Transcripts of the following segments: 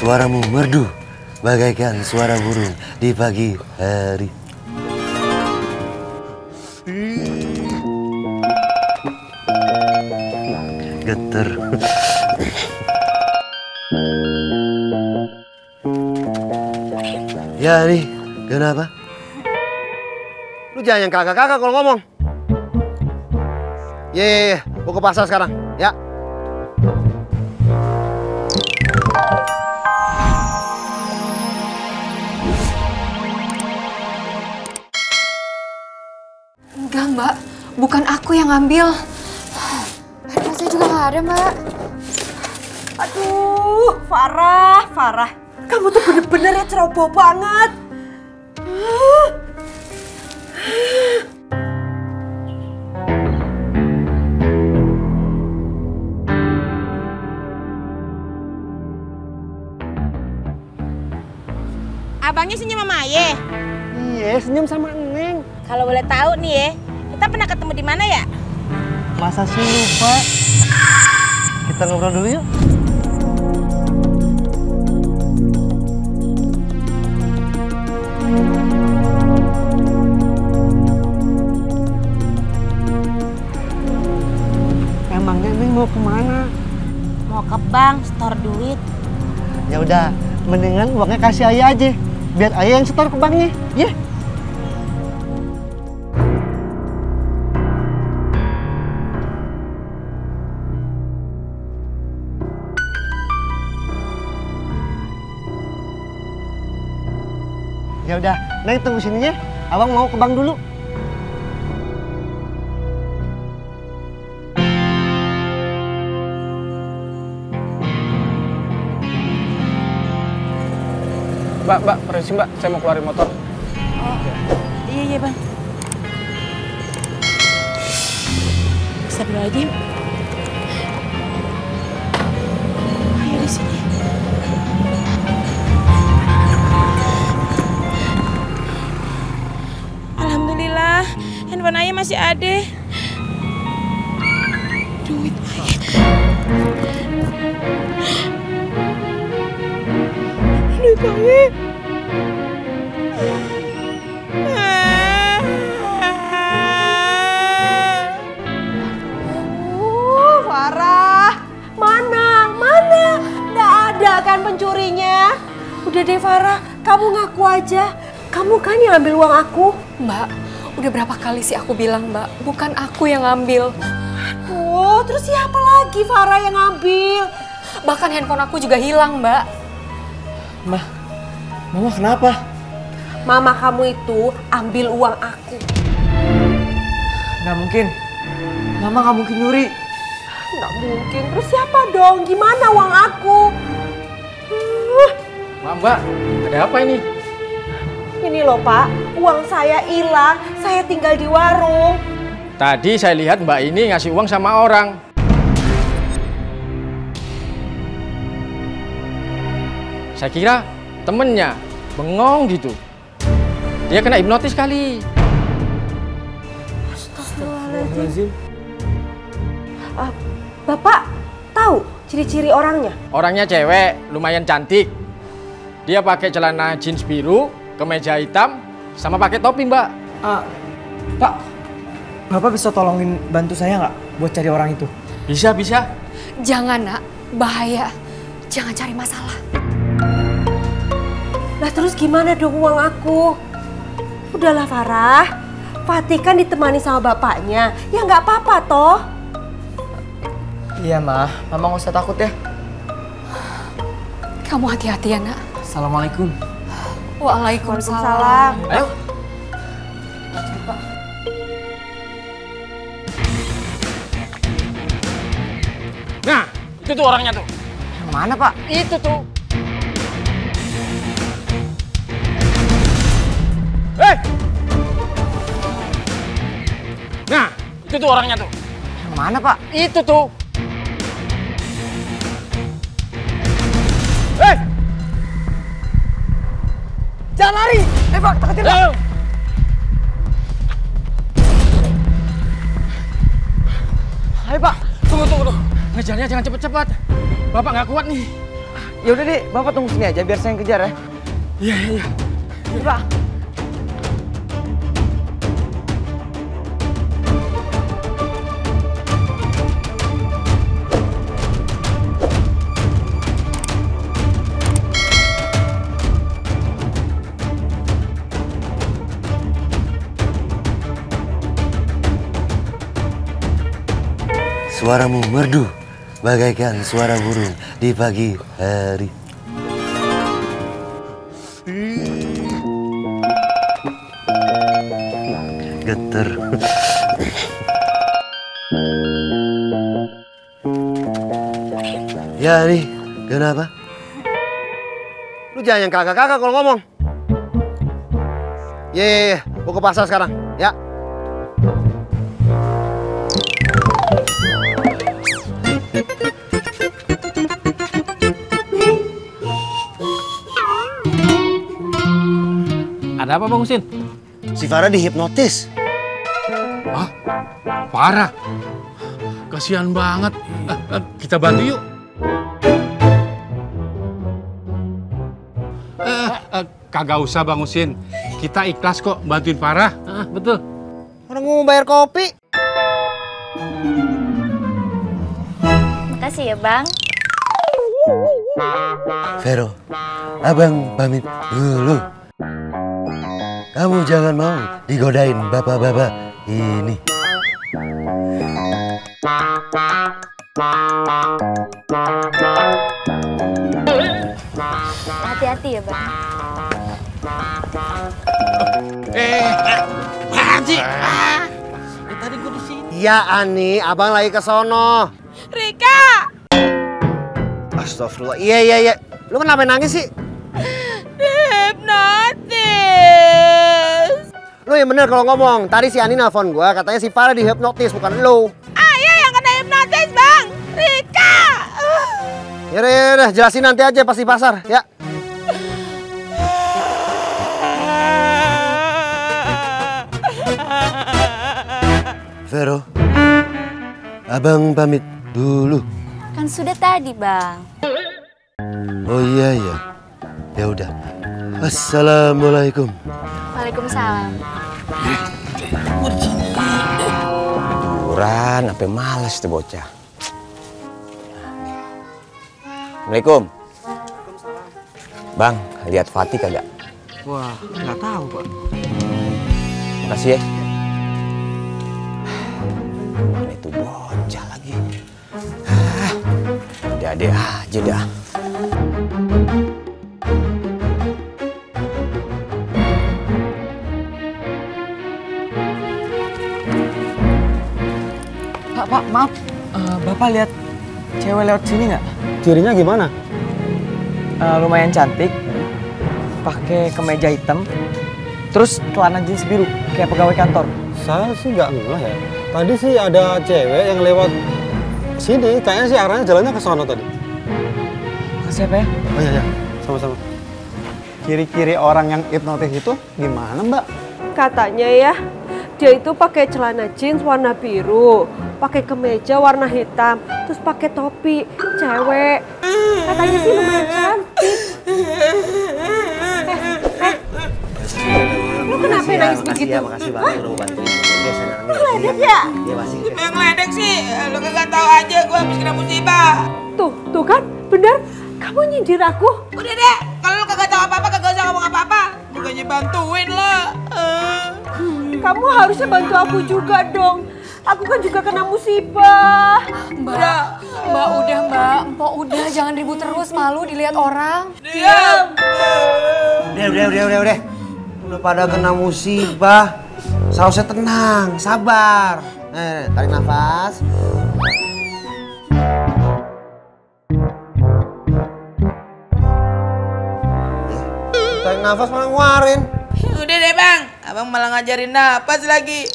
Suaramu merdu bagaikan suara burung di pagi hari. Geter. Ya nih, kenapa? Lu jangan yang kakak-kakak kalau ngomong. Ye, gua ke pasar sekarang, ya. Enggak, Mbak. Bukan aku yang ngambil. Handphone saya juga nggak ada, Mbak. Aduh, Farah. Kamu tuh bener-bener ya ceroboh banget. Abangnya senyum sama Aye? Iya, senyum sama Neng. Kalau boleh tahu nih ya, kita pernah ketemu di mana ya? Masa sih lupa? Kita ngobrol dulu yuk. Emangnya Neng mau kemana? Mau ke bank, store duit. Ya udah, mendingan uangnya kasih Ayah aja. Biar Ayah yang setor ke banknya, ya? Ya udah, Neng tunggu sini ya. Abang mau ke bank dulu. Mbak, permisi Mbak, saya mau keluarin motor. Oh, iya Bang. Astagfirullahaladzim. Ayo di sini. Alhamdulillah, handphone Ayah masih ada. Duit Ayah. Duit Ayah. Farah, mana? Nggak ada kan pencurinya? Udah deh Farah, kamu ngaku aja. Kamu kan yang ambil uang aku. Mbak, udah berapa kali sih aku bilang, Mbak, bukan aku yang ngambil. Aduh, terus siapa lagi Farah yang ngambil? Bahkan handphone aku juga hilang, Mbak. Mama kenapa? Mama kamu itu ambil uang aku. Nggak mungkin. Mama nggak mungkin nyuri. Nggak mungkin. Terus siapa dong? Gimana uang aku? Mbak, ada apa ini? Ini loh Pak, uang saya hilang. Saya tinggal di warung. Tadi saya lihat Mbak ini ngasih uang sama orang. Saya kira temennya, bengong gitu. Dia kena hipnotis kali. Astagfirullahaladzim. Bapak tahu ciri-ciri orangnya? Orangnya cewek, lumayan cantik. Dia pakai celana jeans biru, kemeja hitam, sama pakai topi, Mbak. Pak, Bapak bisa tolongin bantu saya nggak buat cari orang itu? Bisa. Jangan, Nak. Bahaya. Jangan cari masalah. Lah terus gimana dong uang aku? Udahlah Farah, Fatih kan ditemani sama bapaknya. Ya nggak apa-apa toh. Iya, Mama nggak usah takut ya. Kamu hati-hati ya, Nak. Assalamualaikum. Waalaikumsalam. Ayo. Nah, itu tuh orangnya tuh. Yang mana, Pak? Itu tuh. Nah, itu tuh orangnya tuh. Yang mana, Pak? Itu tuh. Jangan lari! Pak, deketin, Pak! Ayo, Pak! Tunggu. Ngejarnya jangan cepet-cepet. Bapak nggak kuat nih. Ya udah deh, Bapak tunggu sini aja biar saya yang kejar ya. Iya, iya, iya. Iya, Pak. Suaramu merdu bagaikan suara burung di pagi hari. Geter. Ya nih, kenapa? Lu jangan yang kakak-kakak kalau ngomong. Ye, gua ke pasar sekarang, ya. Ada apa Bang Husin? Si Farah dihipnotis. Hah? Parah. Kasihan banget. Kita bantu yuk. Kagak usah Bang Husin. Kita ikhlas kok bantuin Farah. Betul. Orang mau bayar kopi. Makasih ya, Bang. Vero, abang pamit dulu. Kamu jangan mau digodain bapak-bapak ini. Hati-hati ya, Bang. Haji. Iya, Ani, abang lagi ke sono. Rika! Astagfirullah. Iya. Lu kenapa nangis sih? Hipnotis! Lu yang bener kalau ngomong. Tadi si Ani nelfon gua, katanya si Farah dihipnotis, bukan lu. Ayah yang kena hipnotis, Bang! Rika! Yaudah, jelasin nanti aja pas di pasar, ya. Vero, abang pamit dulu. Kan sudah tadi, Bang. Oh iya ya. Ya udah. Assalamualaikum. Waalaikumsalam. Kurang, sampai males tuh bocah. Assalamualaikum. Bang, lihat Fatih kagak? Wah, nggak tahu, Pak. Makasih ya. Mana itu bocah lagi? Ade-ade aja dah. Pak, maaf. Bapak lihat cewek lewat sini nggak? Cirinya gimana? Lumayan cantik, pakai kemeja hitam, terus celana jeans biru, kayak pegawai kantor. Saya sih nggak ngeh ya. Tadi sih ada cewek yang lewat sini, kayaknya sih arahnya jalannya ke sono tadi. Makasih ya, Pak ya. Oh iya, sama-sama. Ciri-ciri orang yang hipnotis itu gimana, Mbak? Katanya ya, dia itu pakai celana jeans warna biru, pakai kemeja warna hitam, terus pakai topi, cewek. Katanya sih lumayan cantik. Lu kenapa nangis begitu? Makasih banget udah bantuin. Biasanya Ngeledek ya? Iya masih. Yang ngeledek sih, lu kagak tahu aja gue habis kena musibah. Tuh kan, bener. Kamu nyindir aku. Udah deh, kalau lu kagak tahu apa-apa, kagak usah ngomong apa-apa. Bukannya bantuin lo. Kamu harusnya bantu aku juga dong. Aku kan juga kena musibah. Mbak udah, Mpok udah, jangan ribut terus, malu dilihat orang. Diam. Udah. Udah pada kena musibah. Seharusnya tenang, sabar. Tarik nafas. Tarik nafas malah ngeluarin. Udah deh Bang, abang malah ngajarin napas lagi.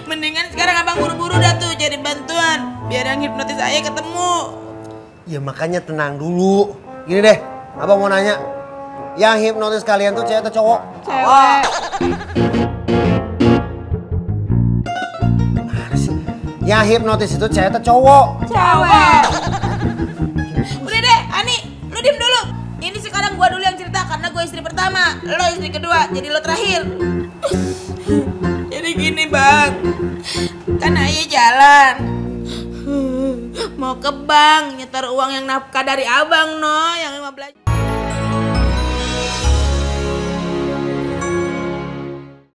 Mendingan sekarang abang buru-buru dah tuh cari bantuan. Biar yang hipnotis saya ketemu. Ya makanya tenang dulu. Gini deh, abang mau nanya. Yang hipnotis kalian tuh cewek atau cowok? Cewek. Mana sih? Yang hipnotis itu cewek atau cowok? Cewek. Udah deh, Ani, lu diem dulu. Ini sekarang gua dulu yang cerita karena gua istri pertama, lo istri kedua, jadi lo terakhir. Jadi gini bang, kan ayah jalan mau ke bank nyetor uang yang nafkah dari abang no, yang 15